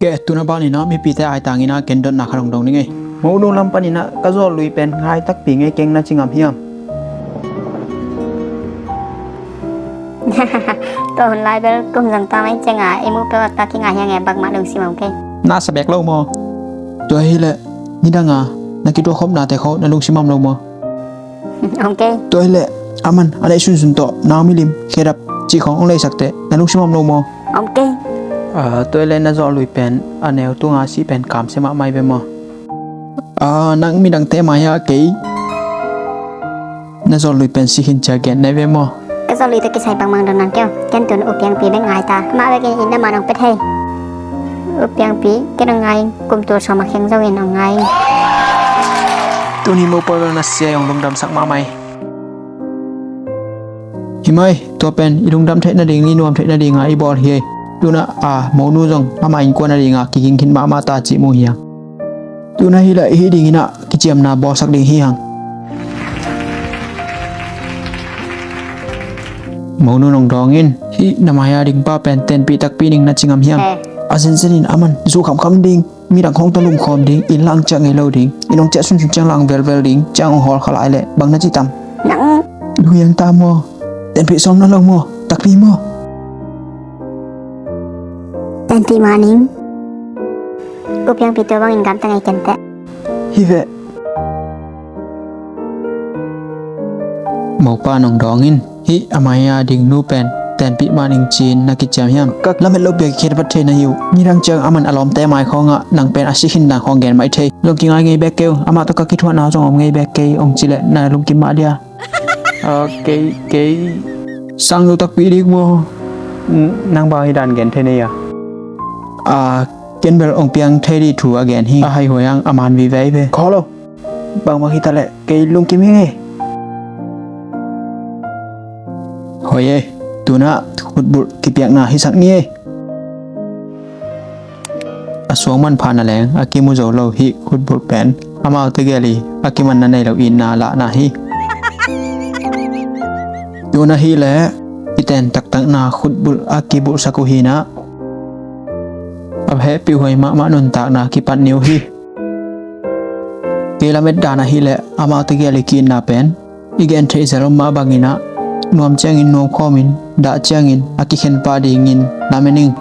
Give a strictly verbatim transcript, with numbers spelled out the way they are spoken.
Ke tuna ban inah mipite aitang inah ken dotna khat hong dong ning ei. Monu lam pan inah ka zawllui pen ngai takpi ngei keng na ci ngam hiam? Tua hun lai bel kum zong ta mai cianga i mu peuh a ta kinga hiang e, bangmah lungsim om kei. Na sa bek lo maw? Tua hileh nidanga na kituah khopnate khawng na lungsim om lo maw? Om kei. Tua hileh aman a neih sunsun tawh nau milim khedap cih khawng hong leisak teh na lungsim om lo maw? Om kei. Ah, tua hileh na zawllui pen a neu tunga sih pen kamsia mahmah hi ve maw? Ah, nang midangte mai-ah kei na zawllui pen si khin cia gen na hi ve maw? Ka zawllui tawh kisai bangmah dong nang kei uh. Ken tun U Piangpi bek ngai ta. Amah bek in inn a man hong pia thei. U Piangpi, ken hong ngai ing, kum tul sawm a kheng zongin hong ngai ing. Tuni mopawi bel na sia hong lungdamsak mahmah hi. Hi mai, tua pen i lungdam theih nading, i nuam theih nadinga i bawl hi ei. Tuna a monu zong amah innkuan a dinga kiging khin mahmah ta cih mu hi hang. Tuna hileh hih dinginah kiciamna bawlsak ding hi hang. Monu nong dawng in, hih na mai-a ding pa pen tenpih takpi ning na ci ngam hiam? Eh. A zenzenin aman zu khamkham ding, midang khawng tawh lumkhawm ding, inn lang ciah ngei lo ding, inn hong ciah sunsun ciang lang velvel ding, ciang hong hawl kha lai leh bang na ci tam? Nang. Luiang ta maw? Tenpih sawm na lo maw? Takpi maw? Tenpih mah ning. U Piangpi tua bangin gamta ngei ken teh. Hi ve. Mopa nong dawng in, hih a mai-a ding nu pen tenpih mah ning ci-in na kiciam hiam? Ka lamet lopi a kikhiat vat thei na hi uh. Nidang ciang aman a lawmte mai khawngah nang pen a si khin dan khawng gen mai thei. Zong kingai ngei bek kei uh. Amah tawh ka kithuahna zong om ngei bek kei, hong ci leh na lungkim mah dia. Ah, kei, kei sang zo takpi dik maw? N-, nang bang hi dan gen thei na hi a? Ah, ken bel hong piang thei dih thu a gen hi. A haihuai hang a man vive hi ve. Khaw lo. Bangmah hi ta leh kei lungkim hi ngei. Hoi ei, tunah khutbulh kipiakna hisak ni ei. A suang manpha na leng a kimu zo lo hih khutbulh pen amaute gel i a kimanna nei lo itna lahna hi. Tuna hileh i ten taktakna khutbulh a kibulhsak uh hinah a hehpihhuai mahmah nuntakna kipat ni uh hi. Kei lamet dan ahileh amaute gel i ki-itna pen i gen theih zel om mah banginah nuam ciangin nuamkhawmin, dah ciangin a kikhen pah dingin lamen ing.